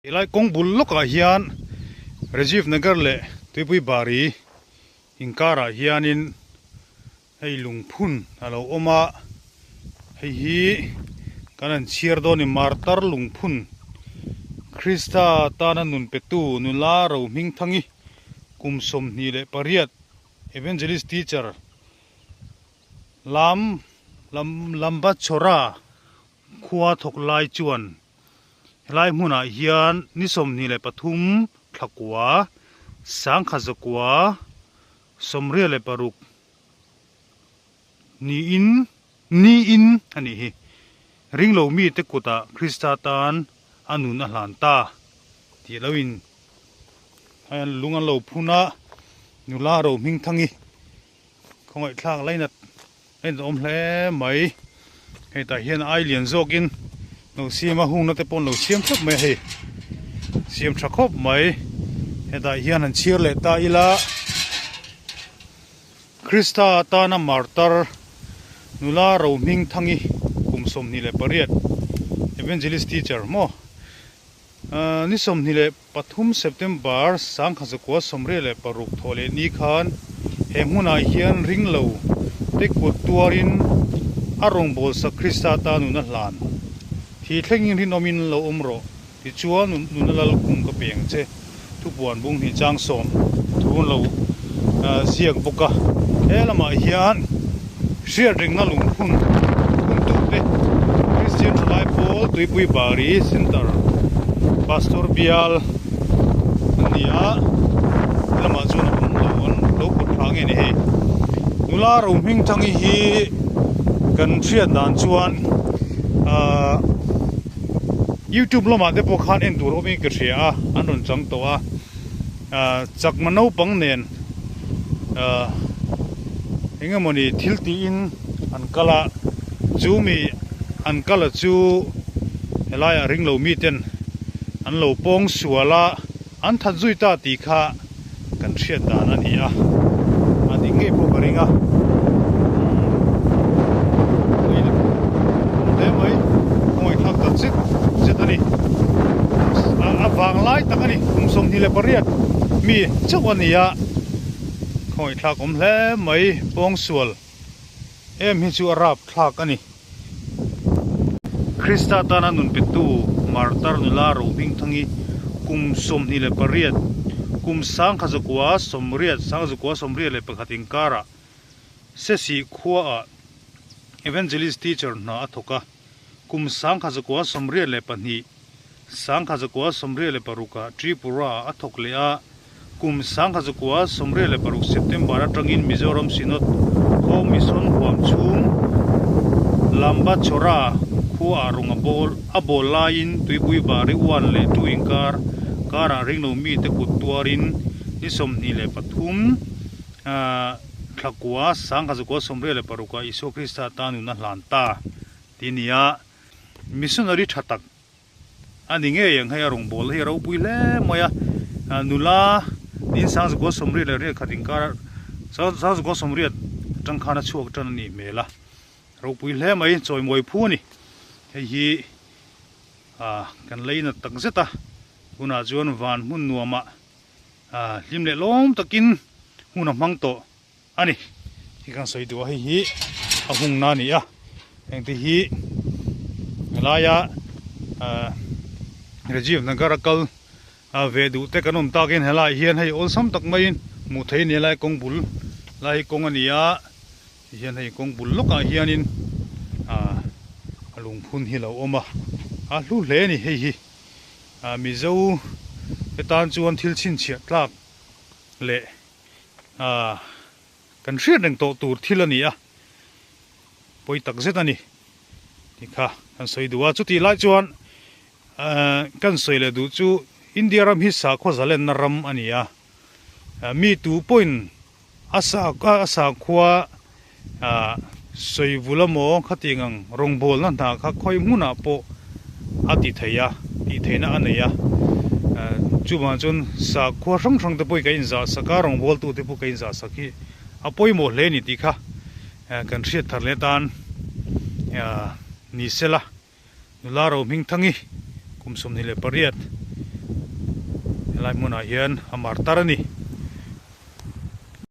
Helai kawng bul lawkah hian Rajiv Nagar leh Tuipui Bari inkarah hianin hei lungphun a lo awm a, hei hi kan han chhiar dawn a ni Martar lungphun Krista tana nun petu nula Rohmingthangi kum 28 Evangelist Teacher lam Lambachhawra Khua thawk lai chuan helai hmunah hian ni 23 thla kua, sangkha zakua, 86 niin niin a nih hi. Ringlo mite kutah Krista tan a nun a hlan ta tih lo in lung an lo phun a, nula ro hmingthangi Khawngaihthlak lainat lainat awm hle mai. Hei tah hian ai lian zawkin lo siam a hungna te pawh an lo siam thlap mai a hei. Siam tha khawp mai. Hetah hian han chhiar leh ta ila Krista atana martar nula Rohmingthangi kum 28 Evangelist teacher maw Ni 23 September 1986 thawh leh ni khan he hmunah hian ringlo te kut tuarin a rawngbawlsak Krista ta nun a hlan. Thi thlengin rinawmin lo awm rawh, tichuan nuna lal kum ka pe ang che. Thupuan bung hnih chang sawm thu an lo ziak bawk a. He lamah hian hriat rengna lungphun phuntu te Kristian Thalai Pawl Tuipui Bari Centre Pastor Bial an ni a, he lamah chuan a awm lo an lo pawt thla nge ni hei. Nula Rohmingthangi hi kan hriat dan chuan ahh. Youtube lamah te pawh khan en tur awmin ka hria a, an rawn chang tawh a, ahh chakma naupang nen ahh eng emawni thil tiin an kal a, chu mi an kal a chu helaiah ringlo miten an lo pawng sual a, an that zui ta tih kha kan hriat dan a ni a, a dik ngei pawh ka ring a, umm hle mai, a ngaihthlak tak zet zet a ni, a vang lai tak a ni, kum 28 mi chauh a ni a, khawngaihthlak awm hle mai, pawngsual em hi chu a rap thlak a ni. Krista tana nun petu Martar nula Rohmingthangi kum 28, kum 1980, 1981 inkarah Sesih khuaah Evangelist Teacher hna a thawk a, kum 1982, 1986 ah Tripura-ah a thawk leh a, Kum 1986 September atangin Mizoram Synod Home Mission huam chhung Lambachhawra khuaah rawng a bawl a bawl laiin Tuipui Bari 1 leh 2 inkar karah ringlo mite kut tuarin ni 23 thla kua 1986 ah Isua Krista tan nun a hlan ta ti nia Missionary tha tak A ni ngei ang hei a rawn bawl hi a ropui hle mai a, nula nin 1988 inkar 1980 atang khan a chhuak tan a nih hmel a, ropui hle mai chawimawi phu a ni. Hei hi ah kan lei nat tak zet a, hunah chuan van hmun nuamah ah hlim leh lawm takin hun a hmang tawh a ni. Hi kan sawi duh a hei hi a hungna a ni a hengte hi helaia ahh Rajiv Nagar a kal ve duh te kan awm takin helaiah hian hei awlsam tak maiin hmuh theih a ni helai kawng bul lai hi kawng a ni a tihian hei kawng bul lawkah hianin ahh a lungphun hi a lo awm a a hlu hle a ni hei hi ahh Mizo te tan chuan thil chhinchhiah tlak leh Aaa kan hriat reng tawh tur thil a ni a, pawi tak zet a ni tih kha kan sawi duh a. Chutih lai chuan aaa kan sawi leh duh chu India ram hi sakhua zalenna ram a ni a, mi tu pawhin a a sakhua aaa sawi vul emaw khatiang ang rawngbawlna hna kha khawi hmunah pawh a ti thei a, tih theihna a nei a. Chuvang chuan sakhua hrang hrang te pawh hi ka inzah sak a, rawngbawltu te pawh ka inzah sak hi a pawimawh hle a ni tih kha kan hriat thar leh atan ni sela. Nula Rohmingthangi kum 28. Helai hmunah hian a martar a ni.